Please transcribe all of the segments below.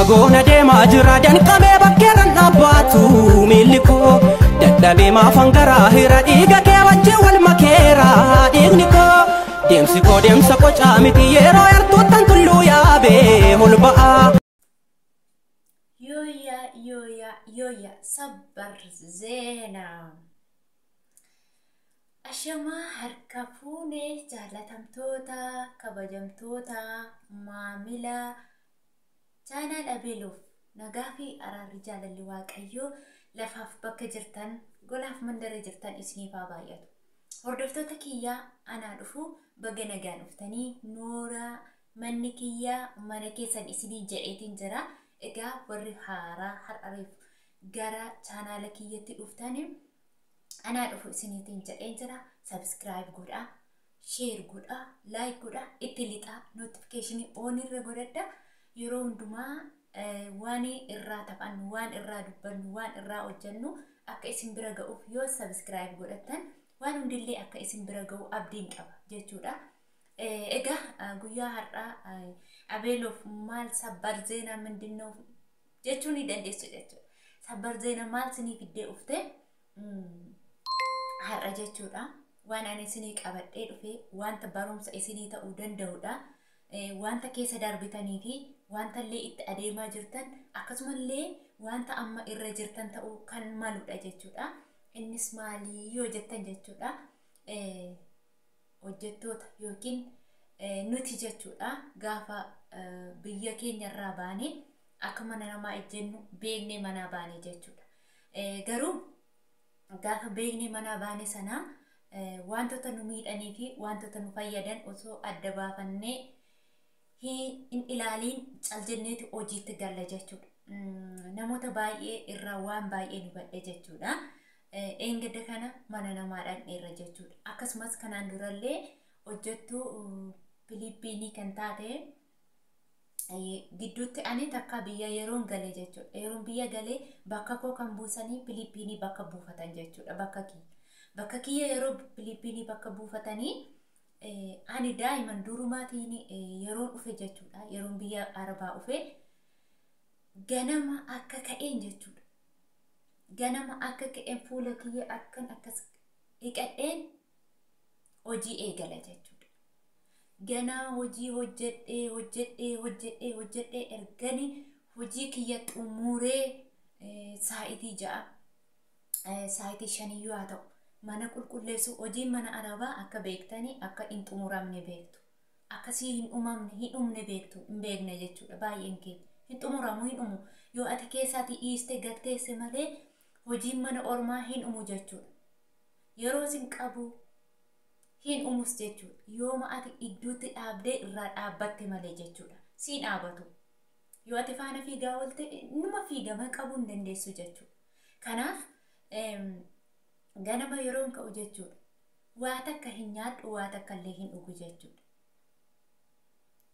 Fagoon adeemaa jira danqamee bakkeerran dhaabbaatu miilli koo dadhabee maafan garaa hira dhiiga kee wajjin wal makeera dhiigni koo deemsi koo deemsa qocaa miti yeroo yartuuttan tulluu yaabee ol ba'a. Yooyyaa yooyyaa yooyyaa sabbar zeenaa. Ashamaa harka fuunee jaalatamtoota kabajamtoota maamila chaanaal Abeeloof nagaa fi araarri jaalalli waaqayyoo lafaaf bakka jirtan golaaf mandara jirtan isiniif haa baay'atu. Hordoftoota kiyyaa anaa dhufu baga nagaan dhuftanii nooraa manni kiyyaa mana keessan isinii jedheetiin jira. Egaa warri haaraa har'areef gara chaanaala kiyyatti dhuftanii anaa dhufu isiniitiin jedheen jira. Subscribe godhaa, share godhaa, like godhaa, itti lixaa, notification on irra godhadhaa. Yeroo hundumaa waan irraa taphannu, waan irraa dubbannu, waan irraa hojjennu akka isin bira ga'uuf yoo subscribe godhattan waan hundillee akka isin bira ga'u abdiin qaba jechuudha. Egaa guyyaa har'aa Abeeloof maal sabbar zeenaa mindinoo jechuu ni dandeessu jechuudha. Sabbar zeenaa maal sinii fiddee dhufte har'a jechuudha. Waan ani isinii qabadhee dhufe wanta barumsa isinii ta'uu danda'udha. Wanta keessa darbitanii fi wanta illee itti adeemaa jirtan akkasumallee wanta amma irra jirtan ta'uu kan maludha jechuudha. Innis maalii yoo jettan jechuudha. Hojjettoota yookiin nuti jechuudha gaafa biyya keenyarraa baanee akka mana namaa ejjennu beeknee manaa baanee jechuudha. Garuu gaafa beeknee manaa baane sana wantoota nu miidhanii fi wantoota nu fayyadan osoo adda baafannee hin ilaaliin cal jenneeti hojiitti galla jechuudha. Namoota baay'ee irraa waan baay'ee nu badhe jechuudha. Eengada kana mana namaa dhaqneerra jechuudha. Akkasumas kanaan durallee hojjettuu Filiippiinii kan taate gidduutti ani takka biyya yeroon galee jechuudha. Yeroon biyya galee bakka koo kan buusanii Filiippiinii bakka buufatan jechuudha. Bakka kiyya. Bakka kiyya yeroo Filiippiinii bakka buufatanii ani daa'iman durumaatiin yeroon dhufe jechuudha. Yeroon biyya Arabaa dhufe ganama akka ka'een jechuudha. Ganama akka ka'een fuula kiyya akkan akkas dhiqadheen hojii eegala jechuudha. Ganaa hojii hojjedhee hojjedhee hojjedhee hojjedhee ergani hojii kiyya xumuree saa'itii 6 saa'itii 5 haa ta'u mana qulqulleessu hojiin mana Arabaa akka beektanii akka hin xumuramne beektu. Akkasii hin uumamne hin dhumne beektu hin beekne jechuudha baay'een keenya. Hin xumuramu hin dhumu yoo ati keessaatii dhiiste gatteesse malee hojiin mana ormaa hin dhumu jechuudha. Yeroo isin qabu hin dhumus jechuudha. Yooma ati idduutti dhaabdee irraa dhaabbatte malee jechuudha. Siin dhaabatu. Yoo ati faana fiigaa oolte numa fiigama qabuu hin dandeessu jechuudha. Kanaaf ganama yeroon ka'u jechuudha. Waa takka hin nyaadhu waa takka illee hin dhugu jechuudha.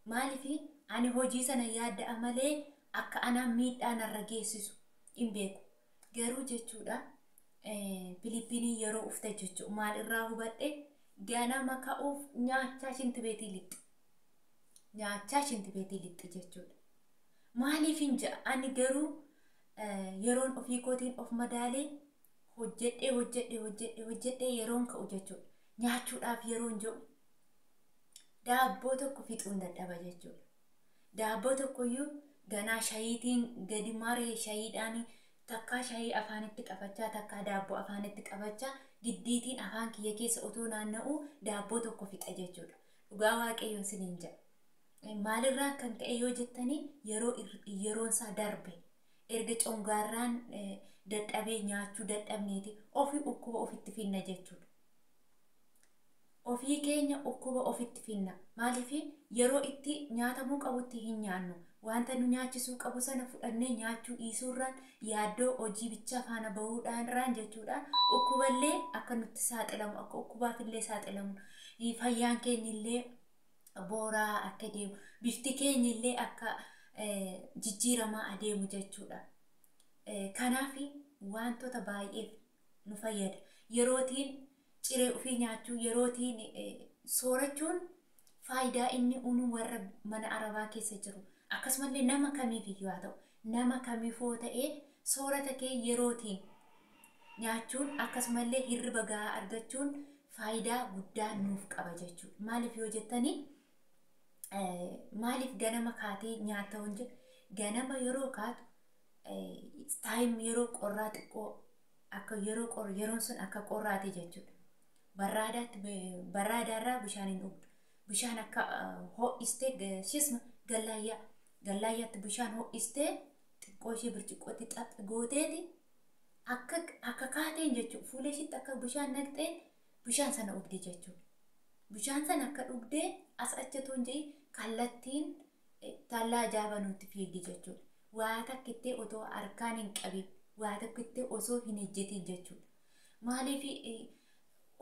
Maaliif ani hojii sana yaadda'a malee akka anaan miidhaa narra geessisu hin beeku. Garuu jechuudha Filiippiinii yeroo ufte jechuudha maal irraa hubadhe ganama ka'uuf nyaachaa shintibeetii lixxi. Nyaachaa shintibeetii lixxi jechuudha. Maaliif hin ja'a ani garuu yeroon ofii kootiin of madaalee hojjedhee hojjedhee hojjedhee hojjedhee yeroon ka'u jechuudha. Nyaachuudhaaf yeroon jedhu daabboo tokko fixuun dadhaba jechuudha. Daabboo tokkoyyuu ganaa shayiitiin gadi maree shayiidhaan takkaa shayii afaanitti qabachaa takkaa daabboo afaanitti qabachaa giddiitiin afaan kiyya keessa otoo naanna'u daabboo tokko fixa jechuudha. Dhugaa waaqayyoon siniin jedha. Maalirraa kan ka'e yoo jettanii yeroon isaa darbe erga congaarraan dadhabee nyaachuu dadhabneeti ofii dhukkuba ofitti finna jechuudha. Ofii keenya dhukkuba ofitti finna. Maaliif yeroo itti nyaatamuu qabutti hin nyaannu. Wanta nu nyaachisuu qabu sana fudhannee nyaachuu dhiisuurraan yaaddoo hojii bichaa faana bahuudhaan jechuudha. Dhukkuballee akka nutti saaxilamu akka dhukkubaafillee saaxilamu fayyaan keenyillee booraa akka deemu bifti keenyillee akka jijjiiramaa adeemu jechuudha. Kanaaf wantoota baay'eef nu fayyada. Yerootiin ciree ofii nyaachuu yerootiin soorachuun faayidaa inni unu warra mana Arabaa keessa jiru. Akkasumallee nama kamiifiyyuu haa ta'u, nama kamiifoo ta'ee soorata kee yerootiin nyaachuun akkasumallee hirriba gahaa argachuun faayidaa guddaa nuuf qaba jechuudha. Maaliif yoo jettanii, maaliif ganama kaatee nyaata hin jedhu, ganama yeroo kaatu time yeroo qorraa xiqqoo akka yeroo qorru, yeroon sun akka qorraati jechuudha. Barraadaatti barraadaarraa bishaan hin dhugdu. Bishaan akka ho'istee shisma gallaayyaa gallaayyaatti bishaan ho'istee xiqqoo ishee birciqqootti xaphi gooteeti akka kaateen jechuudha. Fuula isheetti akka bishaan naqxee bishaan sana dhugdi jechuudha. Bishaan sana akka dhugdee as achatoon jedhi kallattiin tallaa jaabanuutti fiigdi jechuudha. Waa takkittee otoo harkaan hin qabin, waa takkittee osoo hin ejjetin jechuudha. Maaliif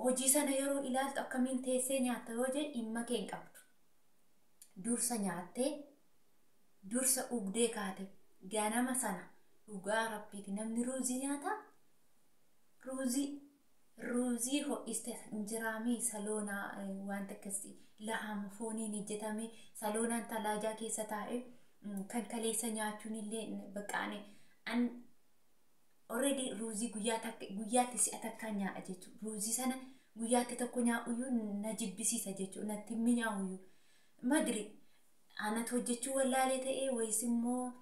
hojii sana yeroo ilaaltu akkamiin teessee nyaatta yoo jedhe, dhimma kee hin qabdu. Dursa nyaattee, dursa dhugdee kaate ganama sana dhugaa rabbiiti namni ruuzii nyaata. Ruuzii ho'iste injiraamii saloonaa wanta akkasii lahama fooniin hojjetame saloonaan talaajaa keessa taa'e kan kaleessa nyaachuun illee baqqaane an already ruuzii guyyaatti si'a takkaa nyaadha jechuudha. Ruuzii sana guyyaatti tokko nyaa'uyyuu na jibbisiisa jechuudha. Natti mi'aawuyyuu. Madri anatu hojjechuu wallaalee ta'ee wayis immoo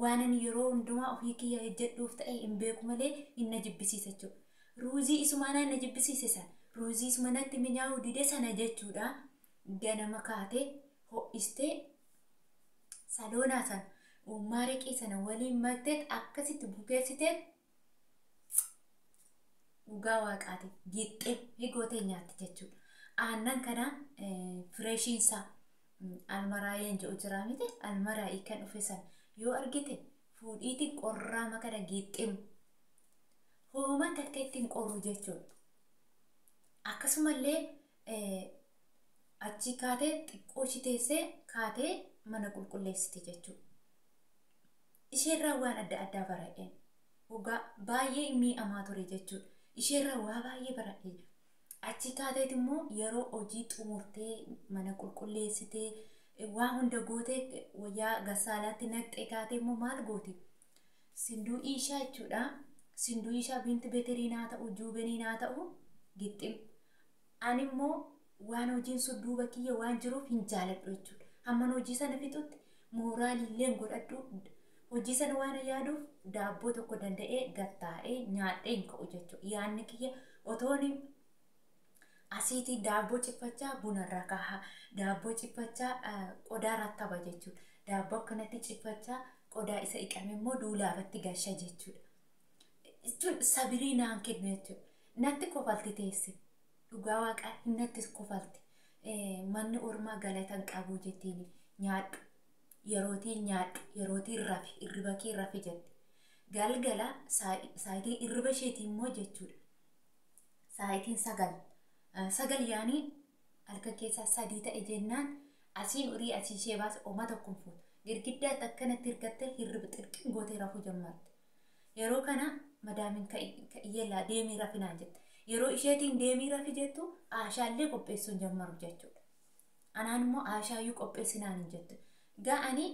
waan ani yeroo hundumaa ofii kiyya hojjedhuuf ta'e hin beeku malee hin na jibbisiisa jechuudha. Ruuzii isuma na jibbisiise sana, ruuzii isuma natti mi'aawu dide sana jechuudha. Ganama kaatee ho'istee saloonaa sana mareqii sana waliin maktee akkasitti bukeessitee dhugaa waaqaati giixxee higootee nyaatti jechuudha. Aannan kana fireeshiinsaa almaraayeen jedhu jira miti, almaraayii kan dhufe sana yoo argite fuudhiitiin qorraama kana giixxee hooma takka ittiin qorru jechuudha. Akkasumallee achi kaatee xiqqoo ishee teessee kaatee mana qulqulleessite jechuudha. Isheerraa waan adda addaa baradheen dhugaa baay'ee mi'amaa ture jechuudha. Isheerraa waa baay'ee baradhee. Achi kaateet immoo yeroo hojii xumurtee mana qulqulleessitee waa hunda gootee wayyaa gassaalaatti naqxee kaatee immoo maal gooti? Sinduu ishaa jechuudha. Sinduu ishaa binti beeterii naa ta'u, juubenii naa ta'u gixxim. Ani immoo waan hojiin sun duuba kiyya waan jiruuf hin jaaladhu jechuudha. Hamman hojii sana fixutti mooraalillee godhadhu. Hojii sana waan yaaduuf daabboo tokko danda'ee gattaa'ee nyaadhee hin ka'u jechuudha. Yaadni kiyya otoon asiitii daabboo ciffachaa bunarra kaaha. Daabboo ciffachaa qodaa rattaba jechuudha. Daabboo akkanatti ciffachaa qodaa isa dhiqame immoo duulaafatti gasha jechuudha. Jechuun sabirii naan kennu jechuudha. Natti kofalti teesse. Dhugaa waaqaa natti kofalti. Manni ormaa galata hin qabu jettiin, nyaadhu. Yerootiin nyaadhu, yerootiin rafi, hirriba kee rafi jette. Galgala saayitii hirriba isheetii immoo jechuudha. Saayitiin 9. 9 yaanii halkan keessaa 3 ta'e jennaan asiin urii asii ishee baase oma tokko hin fuutu. Girgiddaatti akkanatti hirkattee hirriba xirqin gootee rafuu jammarte. Yeroo kana madaamiin ka'iyyellaa deemii rafi naan jette. Yeroo isheetiin deemii rafi jettu aashaallee qopheessuun jammaru jechuudha. Anaan immoo aashaayyuu qopheessinaan hin jettu. Ga'anii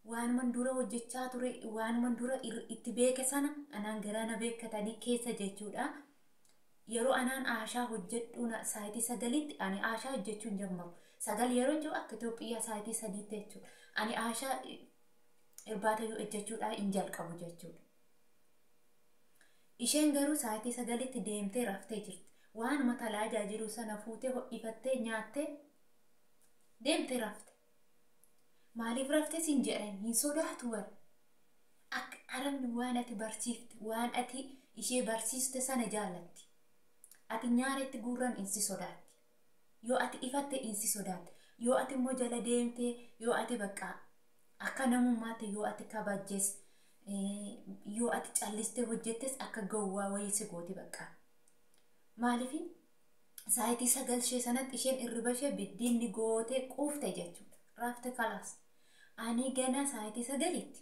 waanuman dura hojjechaa ture, waanuman dura itti beeke sana anaan garaa na beekkatanii keessa jechuudha. Yeroo anaan aashaa hojjedhu saayitii 9tti ani aashaa hojjechuu hin jammaru. 9 yeroo jiru akka Itoophiyaa saayitii 3tti jechuudha. Ani aashaa irbaata yoo hojjechuudhaa hin jalqabu jechuudha. Isheen garuu saayitii 9tti deemtee raftee jirti. Waanuma talaajaa jiru sana fuutee ho'ifattee nyaattee deemtee rafte. Maaliif raftee siin jedhan hin sodaatu bara. Akka arabni waan ati barsiifte, waan ati ishee barsiiste sana jaallatti. Ati nyaara itti guurran insi sodaatti. Yoo ati ifatte insi sodaatti. Yoo ati immoo jala deemtee, yoo ati bakka akka namummaatti yoo ati kabajjes, yoo ati callistee hojjettes akka gowwaa wayii si gooti bakka. Maaliif saayitii 9 ishee sanatti isheen irriba ishee biddiinni gootee quufte jechuudha. Rafte kalaas. Ani gana saayitii 9tti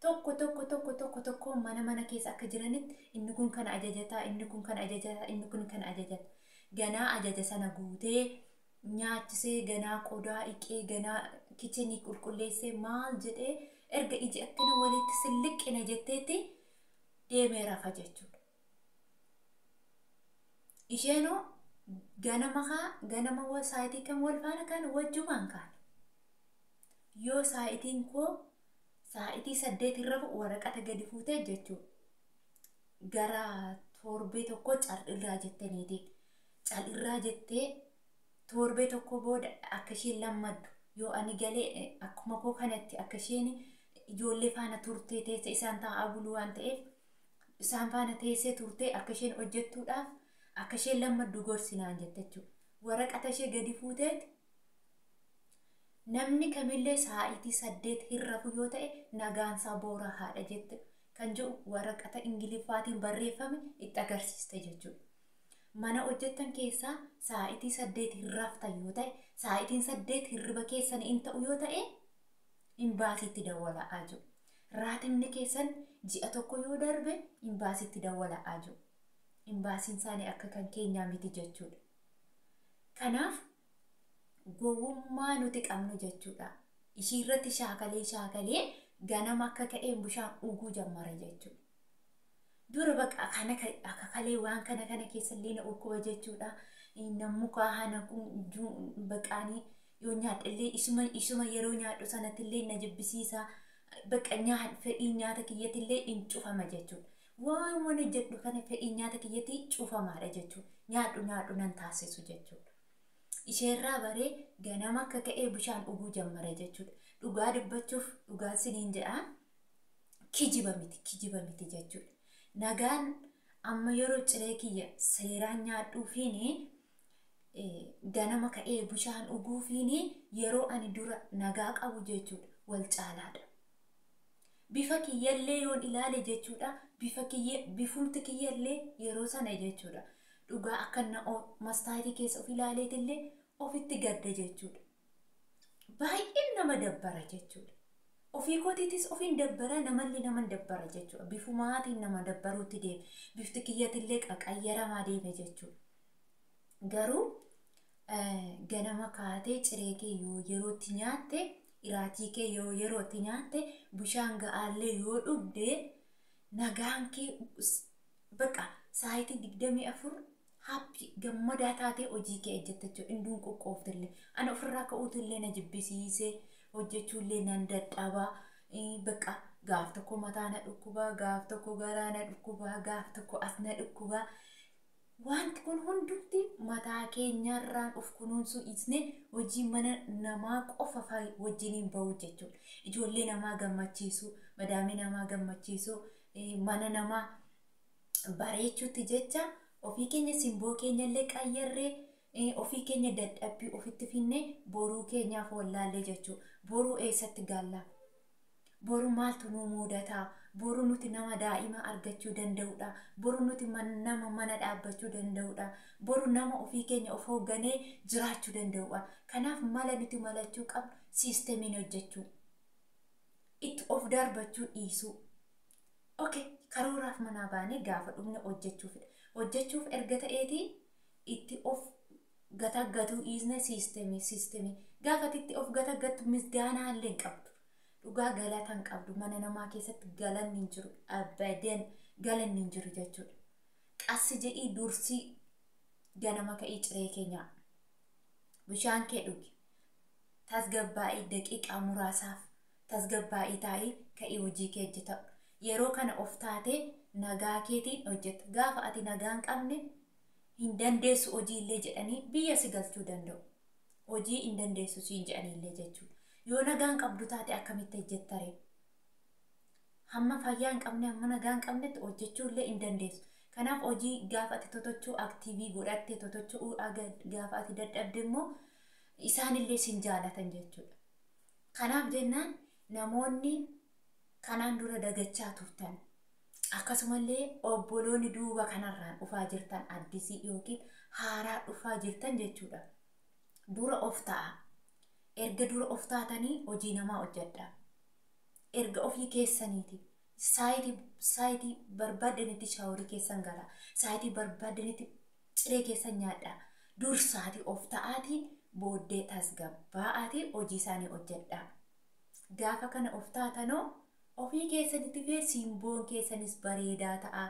tokko tokko tokko tokko tokko mana keessa akka jiranitti inni kun kana ajajataa, inni kun kana ajajataa, inni kun kana ajajata. Ganaa ajaja sana guutee nyaachisee, ganaa qodaa dhiqee, ganaa Kichinii qulqulleessee maal jedhee erga iji akkana walitti silliqqina jetteetti deemee rafa jechuudha. Isheenoo ganama kaa ganama saayitii kan wal faana kan wajjumaan kaana. Yoo saayitiin koo saayitii 8 irra waraqata gadi fuutee jechuudha. Gara torbee tokko cal'irraa jettaniiti. Cal'irraa jettee torbee tokko booda akka isheen lammaddu yoo ani galee akkuma koo kanatti akka isheen ijoollee faana turtee teessee isaan taa'aa buluu waan ta'eef isaan faana teessee turtee akka isheen hojjettuudhaaf akka isheen lammaddu gorsinaan jette jechuudha. Waraqata ishee gadi fuuteeti namni kamillee saayitii 8 hin rafu yoo ta'e nagaansaa booraa haadha jette kan jedhu waraqata Ingiliffaatiin barreeffame itti agarsiiste jechuudha. Mana hojjettan keessaa saayitii 8 hin raftan yoo ta'e, saayitiin 8 hirriba keessan hin ta'u yoo ta'e, imbaasiitti dawwala'aa jiru. Raatimni keessan ji'a tokko yoo darbe imbaasiitti dawwala'aa jiru. Imbaasiin isaanii akka kan keenyaa miti jechuudha. Kanaaf gowwummaa nuti qabnu jechuudha. Ishii irratti shaakalee shaakalee ganama akka ka'een bishaan dhuguu jammara jechuudha. Dura baqa kana akka kalee waan kana kana keessallee na dhukkuba jechuudha. Nammukaa hana baqaanii yoo nyaadhallee isuma yeroo nyaadhu sanattillee na jibbisiisa. Baqa fedhii nyaata kiyyattillee hin cufama jechuudha. Waan waan hojjedhu kana fedhii nyaata kiyyatti cufamaadha jechuudha. Nyaadhu nyaadhu nan taasisu jechuudha. Isheerraa baree ganama akka ka'ee bishaan dhuguu jammara jechuudha. Dhugaa dubbachuuf dhugaan siniin jedhaa kijiba miti jechuudha. Nagaan amma yeroo ciree kiyya seeraan nyaadhuufiin ganama ka'ee bishaan dhuguufiin yeroo ani dura nagaa qabu jechuudha wal caalaadha. Bifa kiyyallee yoon ilaale jechuudha bifumti kiyyallee yeroo sana jechuudha. Dhugaa akka na mastaayitii keessa of ilaaleetillee ofitti gadda jechuudha. Baay'een nama dabbara jechuudha. Ofii kootiitis ofiin dabbara namallee nama dabbara jechuudha. Bifumaatiin nama dabbaruutti deeme. Bifti kiyyatillee qaqayyaramaa deeme jechuudha. Garuu ganama kaatee ciree kee yoo yerootti nyaatte, iraatii kee yoo yerootti nyaatte, bishaan ga'aallee yoo dhugde nagaan kee baqa saayitii 24 happy gammadaa taatee hojii kee hojjetta jechuudha. Hinduun qoqqooftillee ana ofirraa ka'uutillee na jibbisiisee hojjechuullee nan dadhabaa. Baqa gaaf tokko mataa na dhukkubaa, gaaf tokko garaa na dhukkubaa, gaaf tokko as na dhukkubaa. Wanti kun hundumti mataa keenyarraan of kunuunsuu dhiisnee hojii mana namaa qofa wajjiniin bahu jechuudha. Ijoollee namaa gammachiisuu, madaamii namaa gammachiisuu, mana namaa bareechuutti jecha ofii keenya simboo keenyallee qayyarree ofii keenya dadhabbii ofitti finnee boruu keenyaaf wallaallee jechuudha. Boruu eessatti galla? Boruu maaltu nu mudataa? Boruu nuti nama daa'ima argachuu danda'udha. Boruu nuti nama mana dhaabbachuu danda'udha. Boruu nama ofii keenya of hoogganee jiraachuu danda'udha. Kanaaf mala nuti malachuu qabnu siistemiin hojjechuu. Itti of darbachuu dhiisuu. Okay, karooraaf manaa baanee gaafa dhumne hojjechuufidha. Hojjechuuf erga ta'eetii itti of gataggatuu dhiisne siistemii. Gaafa itti of gataggattu misgaanaa illee hin qabdu. Dhugaa galata hin qabdu. Mana namaa keessatti galanni hin jiru. Abadan galanni hin jiru jechuudha. Qassi jedhii dursii ganama ka'ii ciree keenyaa. Bishaan kee dhugi. Tasgabbaa'ii daqiiqaa muraasaaf tasgabbaa'ii taa'ii ka'ii hojii kee hojjetadhu. Yeroo kana of taatee nagaa keetiin hojjetta. Gaafa ati nagaa hin qabne hin dandeessu hojiillee jedhanii biyya si galchuu danda'u. Hojii hin dandeessu siin jedhaniillee jechuudha. Yoo nagaa hin qabdu taate akkamitti hojjetta ree? Hamma fayyaa hin qabne, hamma nagaa hin qabnetti hojjechuullee hin dandeessu. Kanaaf hojii gaafa ati totochuu aktiivii godhattee totochuu gaafa ati dadhabde immoo isaanillee sin jaalatan jechuudha. Kanaaf jennaan namoonni kanaan dura dagachaa turtan akkasumallee obboloonni duuba kanarraan dhufaa jirtan addisii yookiin haaraa dhufaa jirtan jechuudha. Dura of ta'a. Erga dura of taatanii hojii namaa hojjedha. Erga ofii keessaniiti. Saayitii barbaadanitti shaaworii keessan gala. Saayitii barbaadanitti ciree keessan nyaadha. Dur saatii of ta'aatiin Booddee tasgabbaa'aati hojii isaanii hojjedhaa. Gaafa kana of taatanoo ofii keessanitti fi simboon keessanis bareedaa ta'a.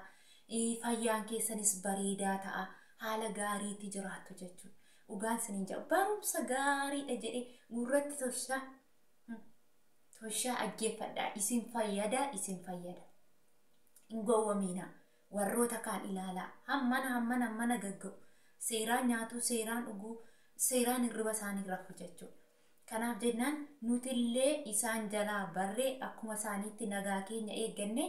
Fayyaan keessanis bareedaa ta'a. Haala gaariitti jiraattu jechuudha. Dhugaan isiniin jedhu barumsa gaariidha jedhee gurratti toshaa toshaa dhaggeeffadhaa. Isin fayyada, isin fayyada. Hin gowwomiinaa. Warroota kaan ilaalaa. Hammana hammana hammana gagga'u. Seeraan nyaatu, seeraan dhuguu, seeraan hirriba isaanii rafu jechuudha. Kanaaf jennaan nutillee isaan jalaa barree akkuma isaaniitti nagaa keenya eegganne,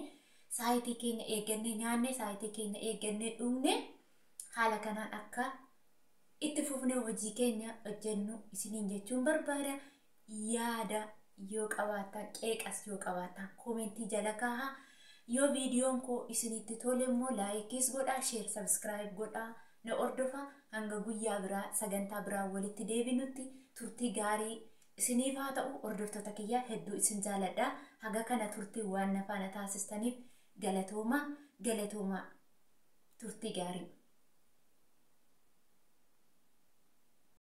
saayitii keenya eegganne nyaanne, saayitii keenya eegganne dhugne, haala kanaan akka itti fufnee hojii keenya hojjennu isiniin jechuun barbaada. Yaada yoo qabaattan, qeeqas yoo qabaattan koomentii jala kaahaa. Yoo viidiyoon koo isinitti tole immoo laayikiis godhaa, sheer, sabskiraayib godhaa, na hordofa. Hanga guyyaa biraa sagantaa biraa walitti deebinutti turtii gaarii isiniif haa ta'u. Hordoftoota kiyyaa, hedduu isin jaaladha. Haga kana turtii waan na faana taasistaniif galatooma, galatooma, turtii gaarii.